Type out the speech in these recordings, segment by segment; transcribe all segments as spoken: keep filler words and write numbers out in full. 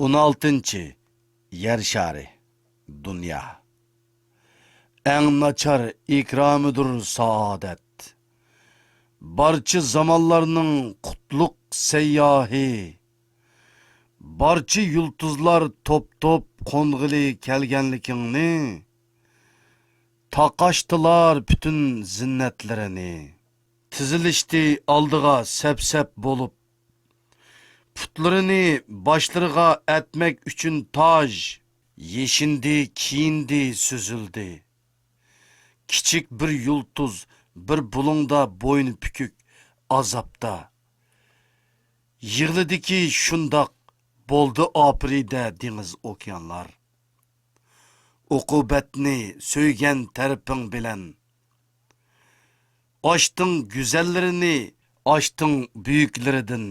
ئون ئالتىنچى، يەر شارى، دۇنيا. ئەڭ ناچار ئىكرامىدۇر سائادەت. بارچە زامانلارنىڭ قۇتلۇق سەيياھى. بارچە يۇلتۇزلار توپ-توپ قونغىلى كەلگەنلىكىڭنى، تاقاشتىلار پۈتۈن زىننەتلىرىنى. تىزىلىشتى ئالدىغا سەپ-سەپ بولۇپ، پۇتلىرىنى باشلىرىغا ئەتمەك ئۈچۈن تاج، يېشىندى، كىيىندى، سۈزۈلدى. كىچىك بىر يۇلتۇز بىر بۇلۇڭدا بوينى پۈكۈك، ئازابتا. يىغلىدىكى شۇنداق، بولدى ئاپىرىدە دېڭىز ئوكيانلار. ئوقۇبەتنى سۆيگەن تەرىپىڭ بىلەن. ئاچتىڭ گۈزەللىرىنى، ئاچتىڭ بۈيۈكلىرىدىن.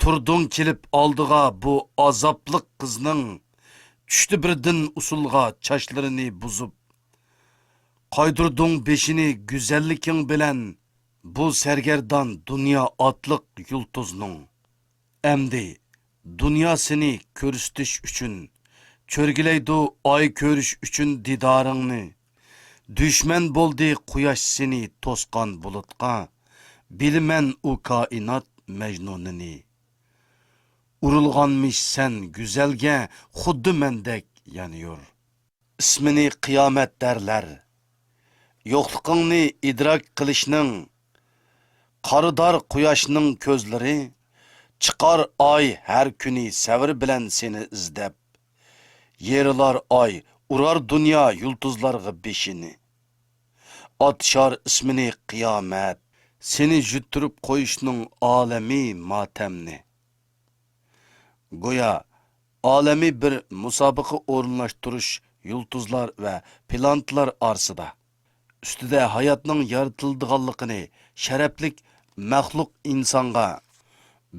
تۇردۇڭ كېلىپ ئالدىغا بۇ ئازابلىق قىزنىڭ، چۈشتى بىردىن ئۇسسۇلغا چاچلىرىنى بۇزۇپ. قايدۇردۇڭ بېشىنى گۈزەللىكىڭ بىلەن بۇ سەرگەردان دۇنيا ئاتلىق يۇلتۇزنىڭ. ئەمدى دۇنيا سېنى كۆرسىتىش ئۈچۈن، چۆرگىلەيدۇ ئاي كۆرۈش ئۈچۈن دىدارىڭنى. دۈشمەن بولدى قۇياش سېنى توسقان بۇلۇتقا، بىلىمەن ئۇ كائىنات مەجنۇنىنى. ئۇرۇلغانمىش سەن گۈزەلگە خۇددى مەندەك يانىيۇر. ئىسمىنى قىيامەت دەرلەر. يوقلۇقۇڭنى ئىدراك قىلىشنىڭ، قارىدار قۇياشنىڭ كۆزلىرى، چىقار ئاي ھەر كۈنى سەۋر بىلەن سېنى ئىزدەپ. يېرىلار ئاي، ئۇرار دۇنيا يۇلتۇزلارغا بېشىنى. ئاتىشار ئىسمىنى قىيامەت، سېنى يۈتتۈرۈپ قويۇشنىڭ ئالەمى ماتەمنى. گويا ئالەمى بىر مۇسابىقە ئورۇنلاشتۇرۇش يۇلتۇزلار ۋە پلانېتلار ئارىسىدا. ئۈستىدە ھاياتنىڭ يارىتىلىدىغانلىقىنى شەرەپلىك مەخلۇق ئىنسانغا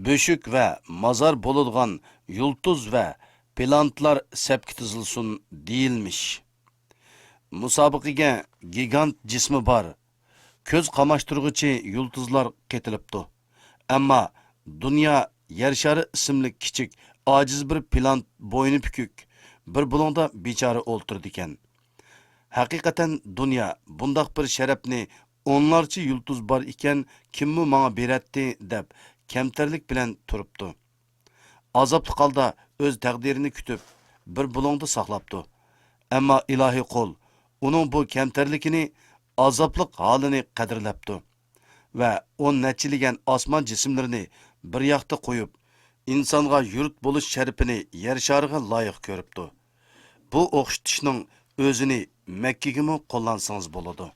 بۆشۈك ۋە مازار بولىدىغان يۇلتۇز ۋە پلانېتلار سەپكە تىزىلسۇن دېيىلمىش. مۇسابىقىگە گىگانت جىسمى بار، كۆز قاماشتۇرغۇچى يۇلتۇزلار قېتىلىپتۇ. ئەمما دۇنيا يەر شارى ئىسىملىك كىچىك، ئاجىز بىر پلانېت بوينى پۈكۈك، بىر بۇلۇڭدا بىچارە ئولتۇرىدىكەن. ھەقىقەتەن دۇنيا بۇنداق بىر شەرەپنى ئونلارچە يۇلتۇز بار ئىكەن، كىممۇ ماڭا بېرەتتى دەپ كەمتەرلىك بىلەن تۇرۇپتۇ. ئازابلىق ھالدا ئۆز تەقدىرىنى كۈتۈپ، بىر بۇلۇڭدا ساقلاپتۇ. ئەمما ئىلاھىي قول ئۇنىڭ بۇ كەمتەرلىكىنى، ئازابلىق ھالىنى قەدىرلەپتۇ ۋە ئون نەچچىلىگەن ئاسمان جىسىملىرىنى بىر ياقتا قويۇپ، ئىنسانغا يۇرت بولۇش شەرىپىنى يەر شارىغا لايىق كۆرۈپتۇ. بۇ ئوخشىتىشنىڭ ئۆزىنى مەككىگىمۇ قوللانسىڭىز بولىدۇ.